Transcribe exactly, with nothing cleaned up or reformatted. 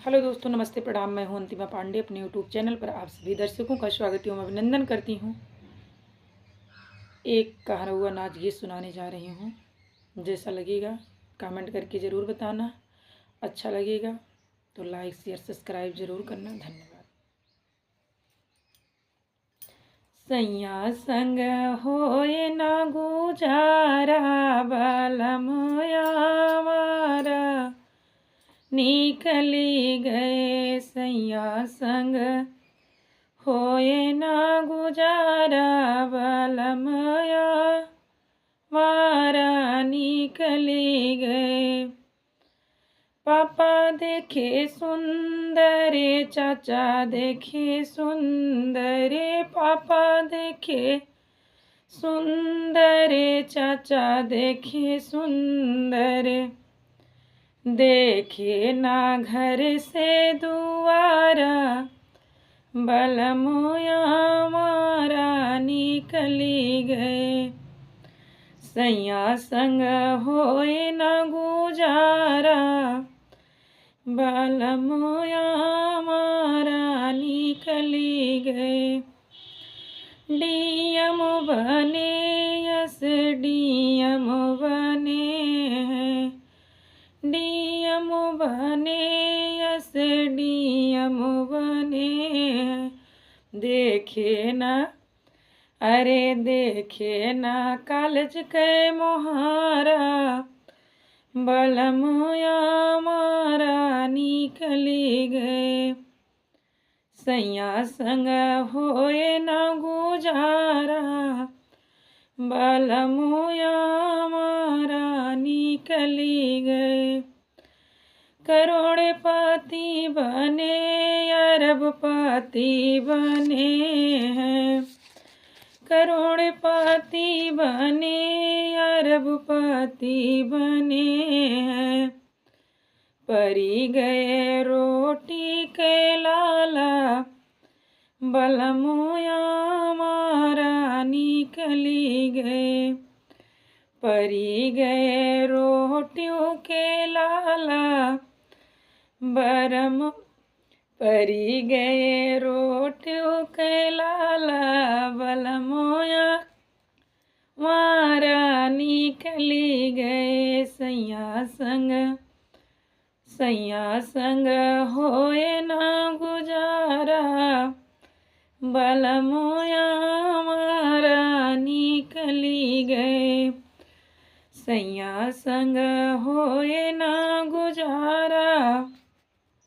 हेलो दोस्तों, नमस्ते, प्रणाम। मैं हूं अंतिमा पांडे। अपने YouTube चैनल पर आप सभी दर्शकों का स्वागत एवं अभिनंदन करती हूं। एक कहरौआ नाच गीत सुनाने जा रही हूं, जैसा लगेगा कमेंट करके ज़रूर बताना, अच्छा लगेगा तो लाइक, शेयर, सब्सक्राइब ज़रूर करना। धन्यवाद। सैया संग होए ना गुजारा, बलम आवारा निकली गए। सैया संग होए ना गुजारा, बलम आवारा निकली गए। पापा देखे सुंदर, चाचा देखे सुंदर, पापा देखे सुंदर, चाचा देखे सुंदर, देखे ना घर से दुआरा, बलम आवारा निकली गए। सैया संग होए ना गुजारा, बलम आवारा निकली गए। डीएम बने, एसडीएम बने हैं, डीएम बने, एसडीएम बने हैं। देखे ना, अरे देखे ना कॉलेज के मोहारा, बलम आवारा निकली गए। सैया संग होए ना गुजारा, बलम आवारा निकली गए। करोड़पति बने, अरबपति बने हैं, करोड़पति बने, अरबपति बने हैं। परी गए रोटी के लाला, बलम आवारा निकली गए। परी गए रोटियों के लाला, बरम, परी गए रोटियों के लाला, बलम आवारा निकली गए। सैया संग, सैया संग होए ना गुजारा, बलम आवारा निकली गए। सैया संग होए ना गुजारा,